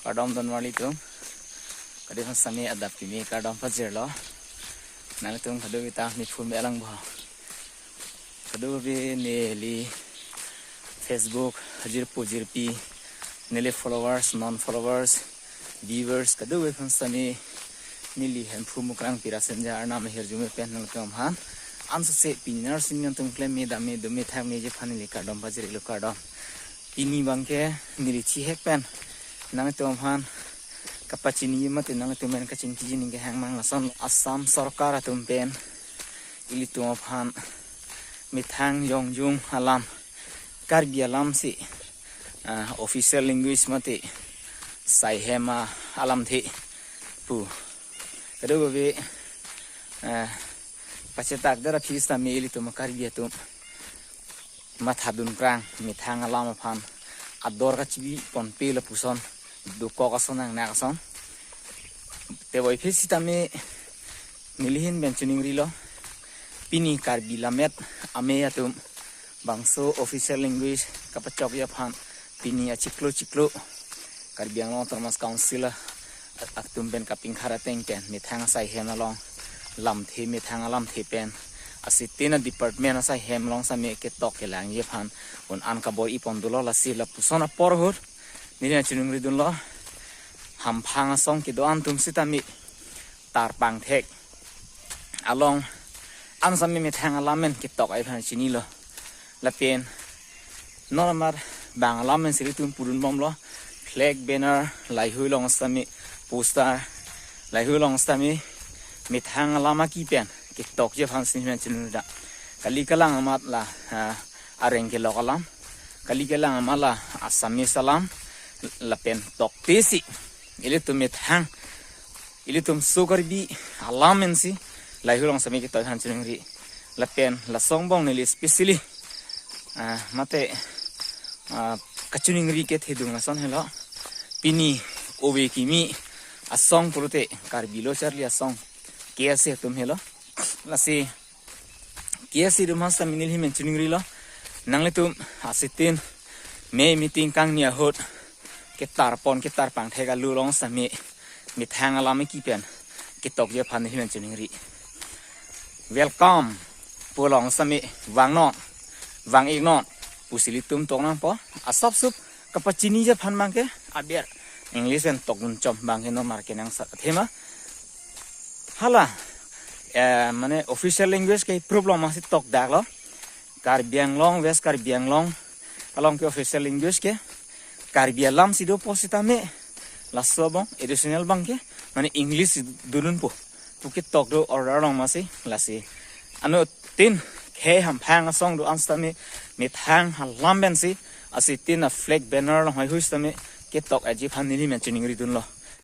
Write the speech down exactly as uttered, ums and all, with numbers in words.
Kardom don marli atum. Kado aphan sitame adap kimi kardom pajirlo. Nanglitum kado kita mi phun me alang bo. Kado bi neli Facebook hajir pujir pi, neli followers, non followers, viewers, kado bi aphan sitame neli Hemphu Mukrang Pirasenja Arnam ahirjume pen nangtum aphan ansose pini nar sing nangtum klem me dam me dum me thang meji aphan neli kardom pajirlo, kardom. Pini abangke neli chihek pen nangtum aphan kapachini mate nangtum pen kachingki jining kehang mang lason Assam Sorkar atum pen ilitum aphan methang jongjung alam, Karbi alam si, ah, official language mate saihem alamthe pu. Kado bi, ah, pachetak dara phis ta me ilitum Karbi atum mathadun krang methang alam aphan ador kachibi ponpe lapuson dokok ason nangnak ason. Teboi phis sitame neli ahin pen chiningrilo. Pini Karbi Lammet Amei atum bangso official language kapachokji aphan pini achiklo chiklo Karbi Anglong Autonomous Council a-, atum pen kapingkhar ateng pen methang asaihem along lamthe, methang alamthe pen asitin a-department asaihem along sitame ketok kelangji aphan un-an kabor-i pon dolo. Lasi lapuson apor ahut neli nangchiningri dunlo. Hamphang asong kedo-an atum sitame tarpang thek along an sitame methang alam pen ketok ai aphan chinilo. Lapen non amar bang alam pen si ilitum pudun bomlo, flag, banner, lahei along sitame poster, lahei along sitame methang alam aki pen ketokji aphan si neli chiningrida. Kali kalang amat la, ah, areng kelok alam, kali kalang amat la Assamese alam, lapen toktesi ilitum methang, ilitum so Karbi alam pensi lahei along sitame ketok aphan chiningri. Lapen laso angbong neli specially, ah, mate, ah, kachiningri kethedung lason helo. Pini ove kimi asong pulote Karbi lo charli asong K S A atum helo. Lasi K S A atum aphan sitame neli ahin pen chiningrilo. Nanglitum asitin me meeting kangni ahut ketar pon ketar pangthek alu along sitame methang alam aki pen ketokji aphan neli ahin pen chiningri. Welcome pu along sitame vangnon, vang-iknon pusi ilitum tok nangpo. Asap sup kapachiniji aphan abangke aber English pen tokdun chom abangke normal kenangsot athema. Hala, eh, mane official language ke problem asi tokdaklo. Karbi Anglong, West Karbi Anglong along ke official language ke Karbi alam si dopo sitame laso angbong additional abangke mane English si dundunpo pu ketok do order along masi. Lasi anuttin khei hamphang asong do-an sitame methang alam pensi asitin a-flag, banner along heihui sitame ketok aji aphan neli ahin pen chiningri dunlo.